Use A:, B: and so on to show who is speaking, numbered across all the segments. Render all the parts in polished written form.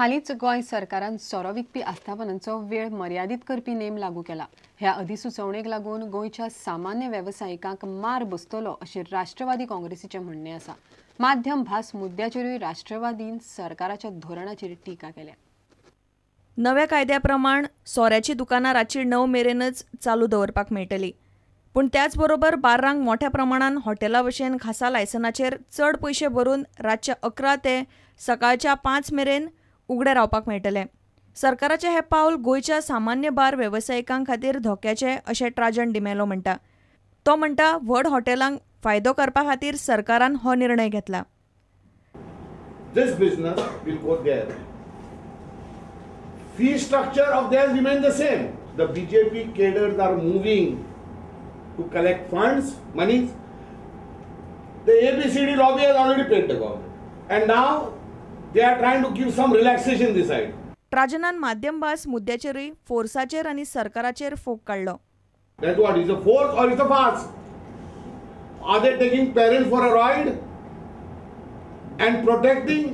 A: हालींच गोंय सरकारान सोरो विकपी आस्थापनांचो वेळ मर्यादीत करपी नेम लागू केला. ह्या अधिसुचोवणेक लागून गोंयच्या सामान्य वेवसायिकांक मार बसतलो अशें राष्ट्रवादी काँग्रेसीचें म्हणणें आसा. माध्यम भास मुद्द्याचेरूय राष्ट्रवादीन सरकाराच्या धोरणाचेर टिका केल्या.
B: नव्या कायद्या प्रमाण सोऱ्याची दुकानां रातची 9 मेरेनच चालू दवरपाक मेळटली. पूण त्याच बरोबर बार्रांक मोठ्या प्रमाणान हॉटेला भशेन खासा लायसनाचेर चड पयशे भरून रातच्या 11 ते सकाळच्या 5 मेरेन उगडे रावपाक मेळटले. सरकाराचें हें पावल गोंयच्या सामान्य बार वेवसायिकां खातीर धोक्याचें अशें ट्राजन डिमेलो म्हणटा. तो म्हणटा व्हड हॉटेलांक फायदो करपा खातीर सरकारान हो निर्णय घेतला.
C: This business will go there. Fee structure of theirs remain the same. The BJP cadres are moving to collect funds, monies. The ABCD lobby has already paid the government, and now they are trying to give some relaxation this side.
B: ट्राजनान माध्यम भास मुद्द्याचेरूय फोर्साचेर आनी सरकाराचेर फोग काडलो.
C: That's what is a force or is a farce? Are they taking parents for a ride and protecting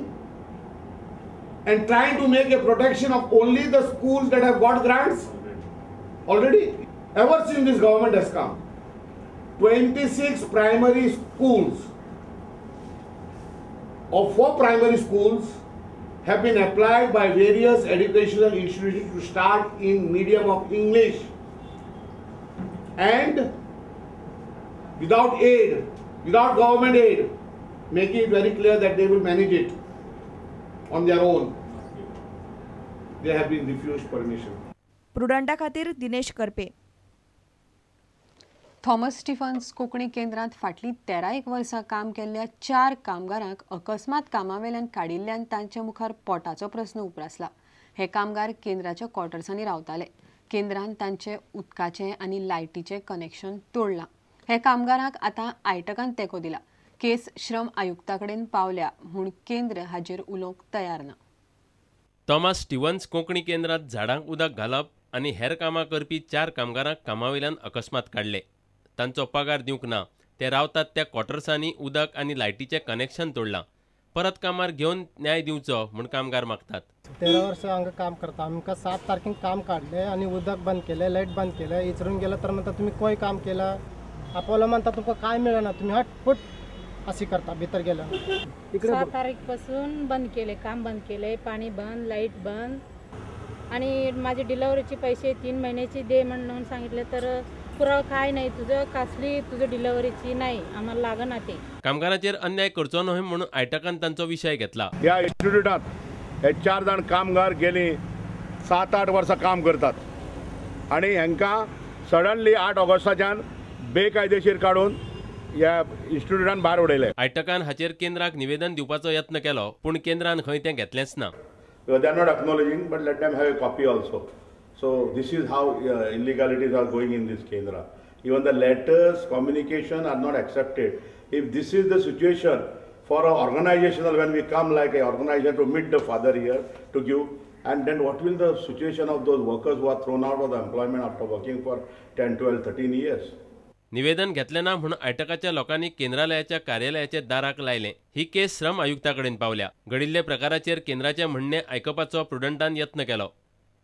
C: and trying to make a protection of only the schools that have got grants already? Ever since this government has come, 26 primary schools or 4 primary schools have been applied by various educational institutions to start in medium of English and without aid, without government aid, making it very clear that they will manage it on their own. They have been refused permission.
B: प्रुडंटा खातीर Dinesh Karpe.
A: Thomas Stephen's Konkani केंद्रांत फाटलीं 13 वर्सां काम केल्ल्या 4 कामगारांक अकस्मात कामावेल्यान काडिल्ल्यान तांचे मुखार पोटाचो प्रस्न उप्रासला. हे कामगार केंद्राच्या क्वॉर्टर्सांनी रावताले. केंद्रान तांचे उदकाचें आनी लायटीचें कनेक्शन तोडलां. हे कामगारांक आतां आयटकान तेंको दिला. केस श्रम आयुक्ता कडेन पावल्या म्हूण केंद्र हाजेर उलोवंक तयार ना.
D: थॉमस स्टीफन्स कोंकणी केंद्रांत झाडांक उदक घालप आनी हेर कामां करपी 4 कामगारांक कामावेल्यान अकस्मात काडले. तांचो पगार दिवंक ना. ते रावतात त्या क्वॉर्टर्सांनी उदक आनी लायटीचें कनेक्शन तोडलां. परत कामार घेवन न्याय दिवचो म्हूण कामगार मागतात.
E: 13 वर्सां हांगा काम करता. आमकां 7 तारखेक काम काडलें आनी उदक बंद केलें, लायट बंद केलें. विचारून गेलं तर म्हणटा तुमी खंय काम केलां? आपोलो म्हणटा तुमकां कांय मेळना, तुमी हटफुट अशी करता भितर गेल्या.
F: 7 तारीखपासून बंद केले, काम बंद केले, पाणी बंद, लाईट बंद. आणि माझे डिलिव्हरीचे पैसे 3 महिन्याचे दे म्हणून सांगितले तर पुरावा काय नाही तुझं, कसली तुझं डिलिव्हरीची नाही, आम्हाला लागना ते.
D: कामगारांचेर अन्याय करचो न्हय म्हणून आयटकान तांचो विशय घेतला.
G: ह्या इन्स्टिट्यूटात हे 4 जाण कामगार गेली 7-8 वर्सां काम करतात आनी हांकां सडनली 8 ऑगस्टाच्यान बेकायदेशीर काडून ह्या इन्स्टिट्यूटान भायर उडयले.
D: आयटकान हाचेर केंद्राक निवेदन दिवपाचो यत्न केलो पूण केंद्रान खंय तें घेतलेंच ना.
G: They are not acknowledging, but let them have a copy also. So this is how illegalities are going in this Kendra. Even the letters, communication are not accepted. If this is the situation for an organizational, when we come like an organization to meet the father here to give, and then what will the situation of those workers who are thrown out of the employment after working for 10, 12, 13 years?
D: निवेदन घेतलें ना म्हणून आयटकाच्या लोकांनी केंद्रालयाच्या कार्यालयाच्या दाराक लायलें. ही केस श्रम आयुक्ता कडेन पावल्या. घडिल्ल्या प्रकाराचेर केंद्राचें म्हणणें आयकपाचो प्रुडंटान यत्न केलो.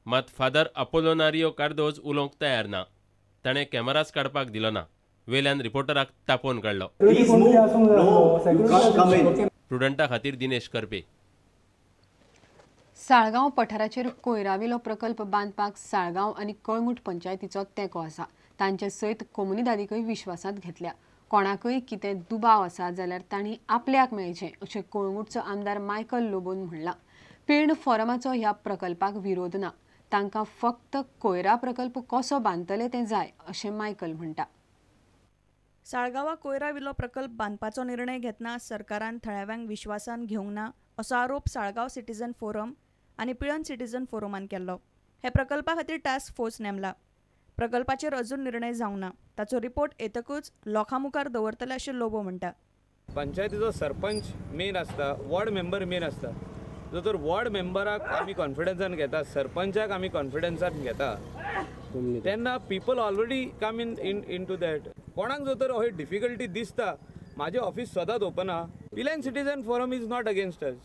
D: मात फादर अपोलोनारियो कार्दोज उलोवंक तयार ना. ताणें कॅमेराच काडपाक दिलो ना. वेल्यान रिपोर्टराक तापोवन काडलो. प्रुडंटा खातीर दिनेश करपे.
A: साळगांव पठाराचेर कोयराविलो प्रकल्प बांदपाक साळगांव आनी कळंगूट पंचायतीचो तेंको आसा. तांचे सयत कोमुनिदादीकय विश्वासांत घेतल्या. कोणाकय कितें दुबाव आसा जाल्यार तांणी आपल्याक मेळचें अशें कळंगूटचो आमदार मायकल लोबोन म्हणलां. पीर्ण फोरमाचो ह्या प्रकल्पाक विरोध ना. तांकां फक्त कोयरा प्रकल्प कसो बांदतले तें जाय अशें मायकल म्हणटा.
B: साळगांवा कोयरा विलो प्रकल्प बांदपाचो निर्णय घेतना सरकारान थळाव्यांक विश्वासान घेवंक ना असो आरोप साळगांव सिटीजन फोरम आनी पिळर्ण सिटीजन फोरमान केल्लो. हे प्रकल्पा खातीर टास्क फोर्स नेमला. प्रकल्पाचेर अजून निर्णय जावंक ना. ताचो रिपोर्ट येतकूच लोकां मुखार दवरतले अशें लोबो म्हणटा.
H: पंचायतीचो सरपंच मेन आसता, वॉर्ड मेंबर मेन आसता. जो तर वॉर्ड मेंबराक आमी कॉन्फिडन्सान घेता, सरपंचाक आमी कॉन्फिडन्सान घेता, तेन्ना people already come in into that. कोणाक जो तर अशी डिफिकल्टी दिसता, म्हाजें ऑफिस सदांच ओपन आहा. Pilerne citizen forum is not against us.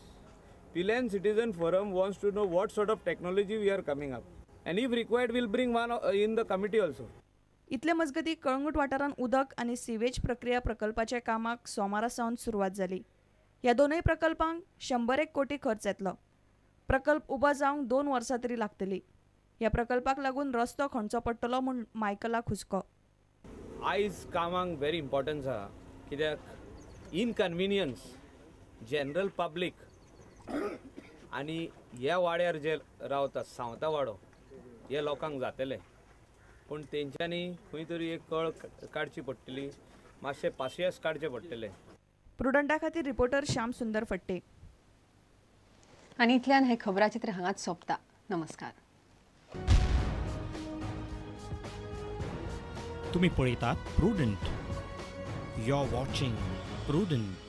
H: Pilerne citizen forum wants to know what sort of technology we are coming up and if required we'll bring one in the committee also.
B: इतले मजगती कळंगूट वाठारांत उदक आनी sewage प्रक्रिया प्रकल्पाच्या कामाक सोमारा सावन सुरवात जाली. ह्या दोनूय प्रकल्पांक 101 कोटी खर्च येतलो. प्रकल्प उबो जावंक 2 वर्सां तरी लागतली. ह्या प्रकल्पाक लागून रस्तो खणचो पडटलो म्हूण मायकलाक हुस्को.
H: आयज कामांक व्हेरी इम्पॉर्टन्स आहा कित्याक इनकन्विनियन्स जनरल पब्लीक आनी ह्या वाड्यार जे रावता सांवता वाडो हे लोकांक जातले, पूण तेंच्यांनी खंय तरी एक कळ काडची पडटली, मातशें पासियेंस काडचें पडटलें.
B: प्रुडंटा खातीर रिपोर्टर श्याम सुंदर फट्टे.
A: आनी इतल्यान हे खबराचित्र हांगाच सोंपता. नमस्कार.
I: तुम्ही पळयतात Prudent. You are watching Prudent.